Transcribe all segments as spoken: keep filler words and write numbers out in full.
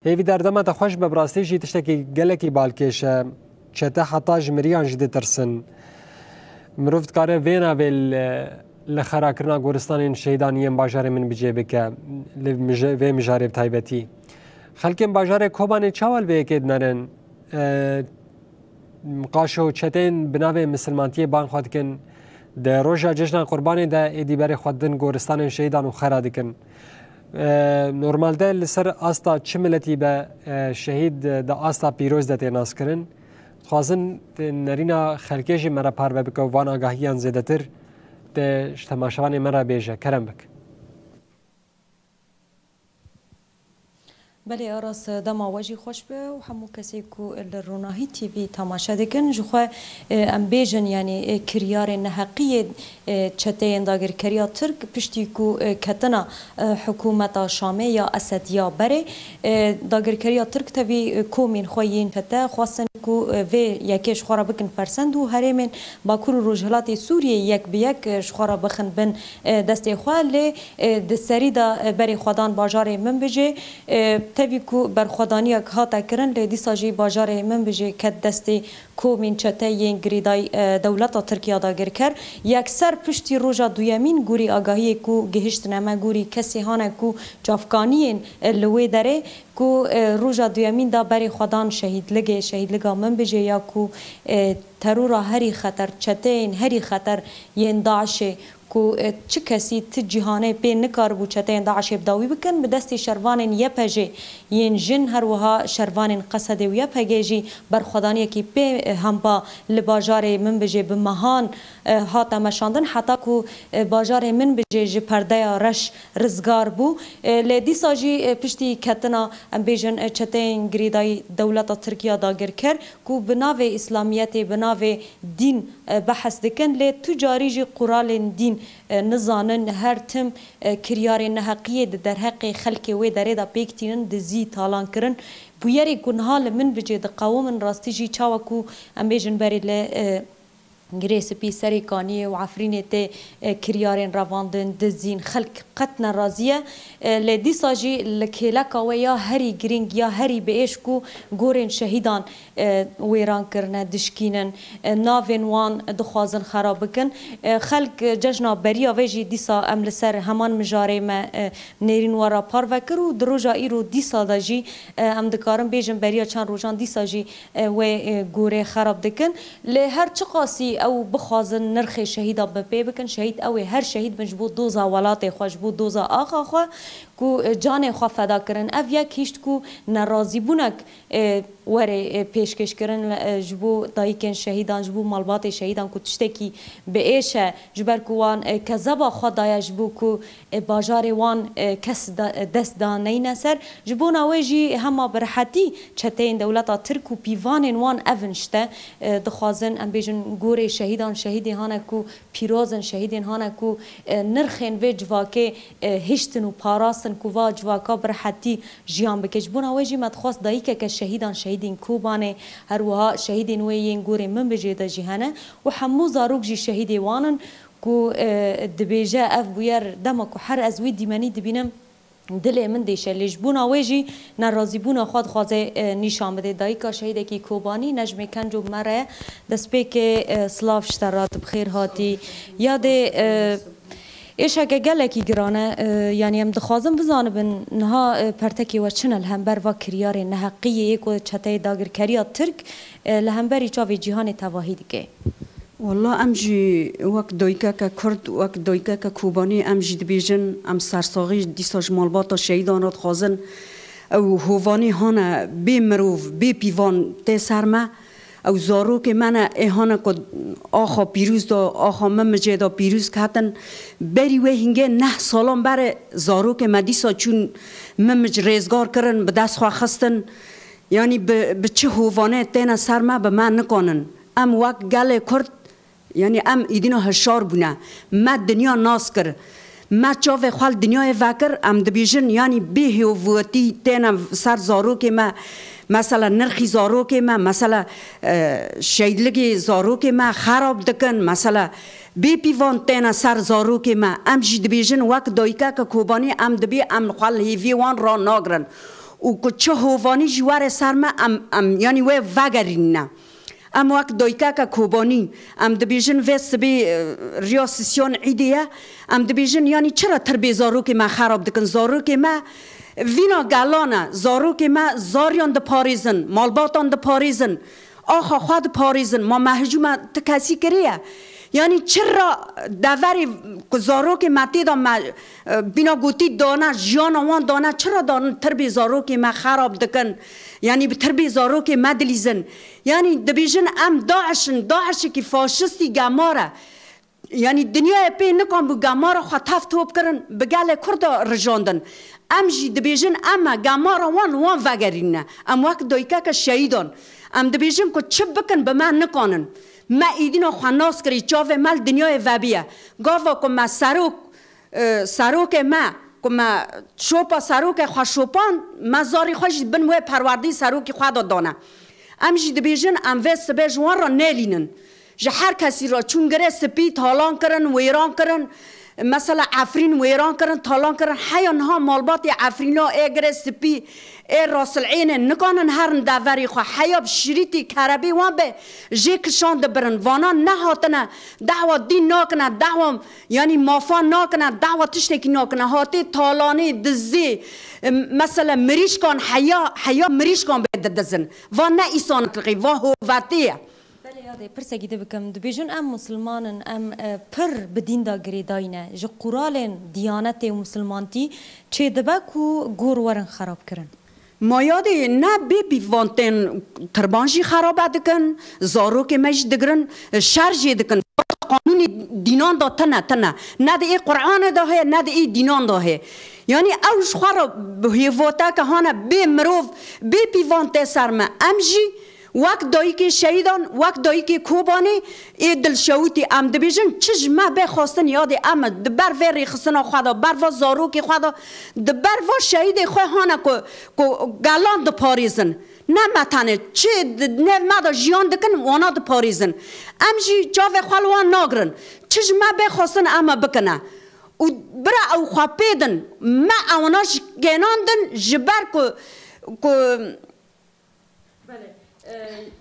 Hêvîdar, dema te xweş be, bi rastî jî tiştekî gelekî balkêş e. Çete heta ji miriyan jî ditirsin. Mirov dikare vê navê li, li xerakirina goristanên şehîdan yên bajarê Minbicê bike, li mije-, vê mijarê bi taybetî. Xelkên bajarê Kobanê çawa li vê yekê dinerin? E, qaşo çeteyên bi navê misilmantiyê ban xwe dikin. Di roja cejna Qurbanê de êdî berê xwe didin goristanên şehîdan û xera dikin. E, normalde li ser asta çi miletî be, e, şehîd di asta pîroz de tê naskirin. Dixwazin nerîna xelkê jî me re parve bike û van agahiyan zêdetir te ji temaşevanê me re bêje. Kerem bik. Belê Aras, dema we jî xweş be û hemû kesê ku li Ronahî T V temaşe dikin. Ji xwe, e, em bêjin, yanî, e, kiryarên neheqiyê, e, çeteyên dagirkeriya Tirk piştî ku, e, ketina, e, hikûmeta Şamê ya Esediya berê, e, dagirkeriya Tirk tevî, e, komên xwe yên çete xwestin ku, e, vê yekê ji xwe re bikin fersend û herêmên Bakur û Rojhilatê Sûriyê yek bi yek, e, ji xwe re bixin bin, e, destê xwe. Lê, e, di serî de, e, berê xwedan bajarê Minbicê, e, tevî ku berxwedaniyek hate kirin, lê dîsa jî bajarê Minbicê ket destê komên çete yên girêdayî, e, dewleta Tirk ya dagirker. Yekser piştî roja duyemîn, gorî agahiyê ku gihiştine me, gorî kesê hane ku çavkaniyên, e, li wê derê, ku, e, roja duyemîn da berê xwedan şehîdligê, şehîdliga Minbicê ya ku, e, terora herî xeter, çeteyên herî xeter yên DAIŞê ku, e, çi kesî, ti cîhanê pê nikaribû çeteyên DAIŞê bi dawî bikin, bi destê şervanên Y P G yên jin, her wiha şervanên Qesedê û Y P G jî berxwedaniyekî pê, e, hemba li bajarê Minbicê bi mehan, e, hate meşandin, heta ku, e, bajarê Minbicê ji perdeya reş rizgar bû. E, lê dîsa jî, e, piştî ketina, em bêjin, e, çeteyên girêdayî dewleta Tirkiya dagirker ku bi navê Îslamiyetê, bi navê dîn, e, behs dikin, lê tu carî jî quralên dîn, e, nizanin, her tim, e, kiryarên neheqiyê di derheqê xelkê wê derê de pêk tînin, dizî, talankirin. Bûyerê ku niha li Minbicê diqewimin, rastî jî çawa ku em bêjin berê li, e, Girê Spî, Serê Kaniyê û Efrînê tê, e, kiryarên revandin, dizîn, xelk qet nerazî ye. E, lê dîsa jî li kêleka wê ya herî girîng, ya herî bi êş ku gorên şehîdan, e, wêran kirine, dişkînin, e, navên wan dixwazin xera bikin. E, xelk, e, cejna beriya vê jî dîsa em li ser heman mijarê me, e, nêrîn we re parve kir û di roja îro dîsa de jî, e, em dikarin bêjin beriya çend rojan dîsa jî, e, wê, e, gorê xerab dikin. Lê her çiqasî ew bixwazin nirxê şehîda bi pê bikin, şehîd ew ê, her şehîd bin ji bo doza welatê xwe, ji bo doza axa xwe ku, e, canê xwe feda kirin. Ev yek hişt ku nerazîbûnek, e, were, e, pêşkêş kirin, e, ji bo dayikên şehîdan, ji bo malbatê şehîdan ku tiştekî bi êş e, ji ber ku wan, e, kezeba xwe daye ji bo ku, e, bajarê wan, e, kes da, e, dest da neyne ser. Ji bona wê jî hema bi rehetî çeteyên dewleta Tirk û pîvanên wan ev in işte, e, dixwazin, em bêjin, gorê şehîdan, şehîdê hane ku pîroz in, şehîdên hane ku, e, nirxên vê civakê, e, hiştin û parastin ku va civaka bi rehetî jiyan bike. Ji bona wê jî me dixwest dayikeke şehîdan, şehîdên Kobanê, her wiha şehîdên wê yên gorê Minbicê de jî hene û hemû zarok jî şehîdê wan in ku, e, dibêje ev bûyer dema ku her ez wî dîmenî dibînim, dilê min dêşe, lê ji bona wê jî nerazîbûna xwe dixwaze, e, nîşan bide. Dayika şehîdekî Kobanî, Necmê Kenco, bi me re ye. Destpêkê, e, silav ji te re, tu bi xêr hatî. Yadê, e, êşeke gelekî giran e, e, yanî em dixwazin bizanibin niha, e, pertekê we çi ne li hember va kiryarên neheqiyê yê ku çeteyê dagirkeriya Tirk, e, li hemberî çavê cîhanê tevahî dike? Wallah, em jî wek dayikeke Kurd, wek dayikeke Kobanî em jî dibêjin, em sersaxî dîsa ji malbata şehîdan re dixwazin. Ew hovanî hane bê mirov, bê pîvan tê ser me. Ew zarokê me ne, ê hane ku axa pîroz de, axa Mimicê de pîroz ketin. Berî wê hingê neh salan berê zarokê me dîsa çûn Mimic, rêzgar kirin, bi dest xwe xistin. Yanî bi, bi çi hovanê têne ser me, bi me nikanin. Em wek gelê Kurd, yanî em îdîna hişar bûne. Me dinya nas kir. Me çavê xwe li dinyayê vekir, em dibêjin, yanî bê hêviyetî têne ser zarokê me. Mesela nirxî zarokê me, mesela, e, şehîdligê zarokê me xerab dikin. Mesela bê pîvan têne ser zarokê me. Em jî dibêjin, wek dayikeke Kobanî em dibê em xwe li hêviyê wan ranegirin. û ku çi hovanî jî were ser me, em, em, yanî wê vegerînine. Em wek dayikeke Kobanî, em dibêjin vê sibê, e, riya sisyon îdê ye, em dibêjin, yanî çira tirbê zarokê me xerab dikin? Zarokê me vîna gelan e, zarokê me zariyan diparêzin, malbatan diparêzin, axa xwe diparêzin, ma me hicûma ti kesî kiriye? Yanî çira deverê ku zarokê me tê de me, e, bîna gotî dane, jiyana wan dane, çira dan tirbê zarokê me xerab dikin? Yanî bi tirbê zarokê me dilîzin. Yanî dibêjin em DAIŞ in, DAIŞekî faşistî gemar e. Yanî dinyayê pê nikan bû gemara xwe tev top kirin, bi gelê Kurda rijandin. Em jî dibêjin em e gemara wan, wan vegerîne. Em wek dayikeke şehîdan. Em dibêjin ku çi bikin bi me nikanin. Me êdîna xwe nas kirî, çavê me li dinyayê vebiye. Gava ku me serok, e, serokê me, ku me şopa serokê xwe şopan, me zarî xwe jî bin wê perwerdî serokî xwe de dane. Em jî dibêjin em vê sibê ji wan re nelînin. Ji her kesî re çûn girê spî, talan kirin, wêran kirin. Mesela Efrîn wêran kirin, talan kirin. Heya niha malbatê Efrîna ê girê spî, ê Rasil'ênê nikanin herin deverê xwe. Heya bi şirîtî kerebî wan be jê kişan dibirin. Vana nehatine, dehwa dîn nakine, dehwa, yanî mafa nakine, dehwa tiştekî nakine. Hatê talanê, dizê, mesela mirîşkan heya, heya mirîşkan bê didizin. Va ne îsanetliqî, va hovatê ye. Belê yadê, pirsekî te bikim. Dibêjin em musilman in, em, e, pir bi dîn de girêdayî ne. Ji quralên diyanetê û musilmantî çêdibe ku gor werin xerabkirin. Ma yadê ne bê pîvan tên tirban jî xerabe dikin, zarokê me jî digirin, şer jê dikin. Qanûnê dînan de tine, tine. Ne di ê Qur'anê de heye, ne di ê dînan de heye. Yanî ew ji xwe re bi hêvateke hane bê mirov, bê pîvan tê ser me. Em jî wek dayikê şehîdan, wek dayikê Kobanê ê dilşewitî em dibêjin, çi ji me bê xwestin yadê em e, di ber vê rêxistina xwe de, ber va zarokê xwe de, di ber va şehîdê xwe hane ku, ku gelan diparêzin. Ne me tenê, çi di nêv me de jiyan dikin, wana diparêzin. Em jî çavê xwe li wan nagirin. Çi ji me bê xwestin em e bikine. Û bira ew xwe pê din, me ewana ji kênan din, ji ber ku, ku Belê. E,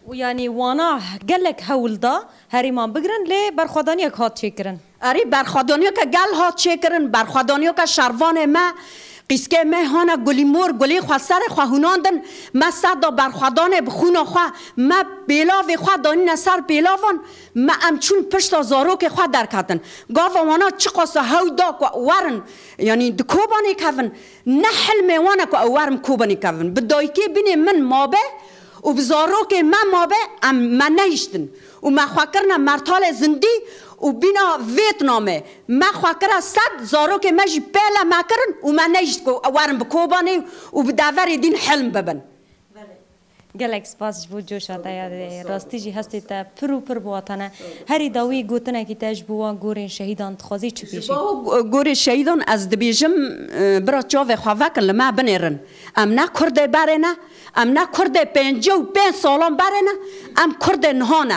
û yanî wana gelek hewl da herêman bigirin, lê berxwedaniyek hat çêkirin. Erê, berxwedaniyeke gel hat çêkirin, berxwedaniyeke şervanê me, qîskê me hane gulî mor, gulê xwe serê xwe hûnandin, me ser da berxwedanê bi xûna xwe, me pêlavê xwe danîne ser pêlavan, me em çûn pişta zarokê xwe derketin. Gava wana çiqasa hew da ku werin, yanî di Kobanê kevin, ne hilmê wan e ku ew werin Kobanê kevin. Bi dayikê binê min mabe û bi zarokê me mabe, em me nehiştin. Û me xwe kirine mertalê zindî û bîna Vêtnamê. Me xwe kire sed, zarokê me jî pêle me kirin û me nehişt ku werin bi Kobanê û bi deverê dîn hilm bibin. Gelek spas ji bo coşa te ya, rastî jî hestê te pir û pir bi watan e. Herî dawî gotinekî te ji bo wan gorên şehîdan dixwazî çi Ji bêjî? Bo go-, gorê şehîdan ez dibêjim, e, bira çavê xwe vekin, li me binêrin. Em ne Kurdê berê ne, em ne Kurdê pêncî û pênc salan berê ne, em Kurdê niha ne.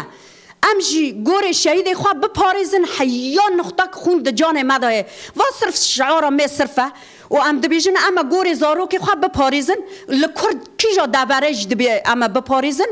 Em jî gorê şehîdê xwe biparêzin, heya nuxtek xûn di canê me de ye. Va sirf şiara me sirf e. Û em dibêjin, em e gorê zarokê xwe biparêzin, li Kurd kîja deverê jî dibê em e biparêzin.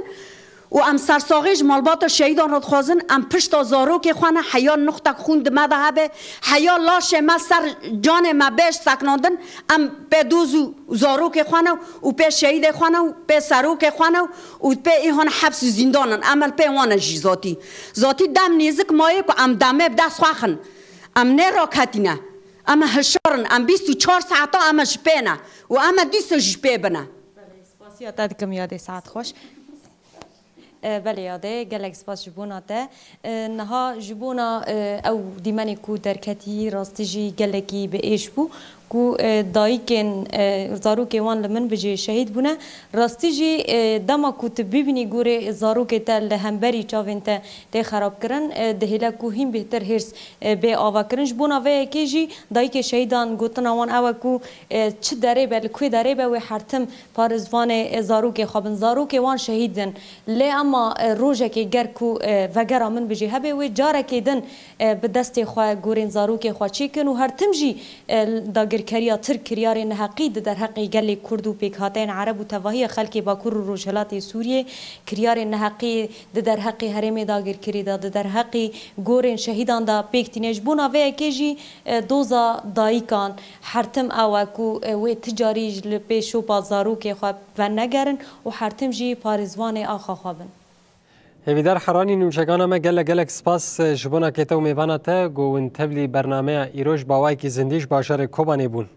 Û em sersaxê ji malbata şehîdan re dixwazin, em pişta zarokê xwe ne, heya nuxtek xûn di me de hebe, heya laşê me ser canê me bê seknandin, em pê doz û zarokê xwe ne û pê şehîdê xwe ne û pê serokê xwe ne û pê îhan heps û zîndan in. Em li pê wan e jî zatî. Zatî dem nêzik mayê ku em demê bi dest xwe xin. Em nêraketîne. Em hişar in. Em bîst û çar saeta em ji pê ne. Û em dîsa ji pê bine. Spasiya te dikim yadê, saet xweş. E, belê yadê, gelek spas ji bona te. E, niha ji bona, e, ew dîmenê ku derketî rastî jî gelekî bi êş bû ku, e, dayikên, e, zarokê wan li min bijê şehîd bûne. Rastî jî, e, dema ku tu bibînî gorê zarokê te li hemberî çavên te tê xerabkirin, e, dihêle ku hîn bêhtir hêrs, e, bê avakirin. Ji bona vê yekê jî dayikê şehîdan gotina wan ew e ku, e, çi derê be, li ku derê be, wê her tim parêzvanê, e, zarokê xwe bin. Zarokê wan şehîd in. Lê ema, e, rojekê ger ku, e, vegera min bijî hebe, wê carekê din, e, bi destê xwe gorên zarokê xwe çêkin û her tim jî, e, dagir Dagirkeriya Tirk kiryarên neheqî di derheqê gelê Kurd û pêkhateyên Ereb û tevahiya xelkê Bakur û Rojhilatê Sûriyê, kiryarên neheqî di derheqê herêmê dagirkirî de, di derheqê gorên şehîdan de pêk tîne. Ji bona vê yekê jî, e, doza dayikan her tim ew e ku, e, wê ti carî ji li pê şopa zarokê xwe venegerin û her tim jî parêzvanê axa xwe bin. Hêvîdar Heranî, nûçegana me, gelek gelek spas, e, ji bona kê te û mêvana te ku hûn tevlî bernameya îro ji bawayekî zindî ji bajarê Kobanê bûn.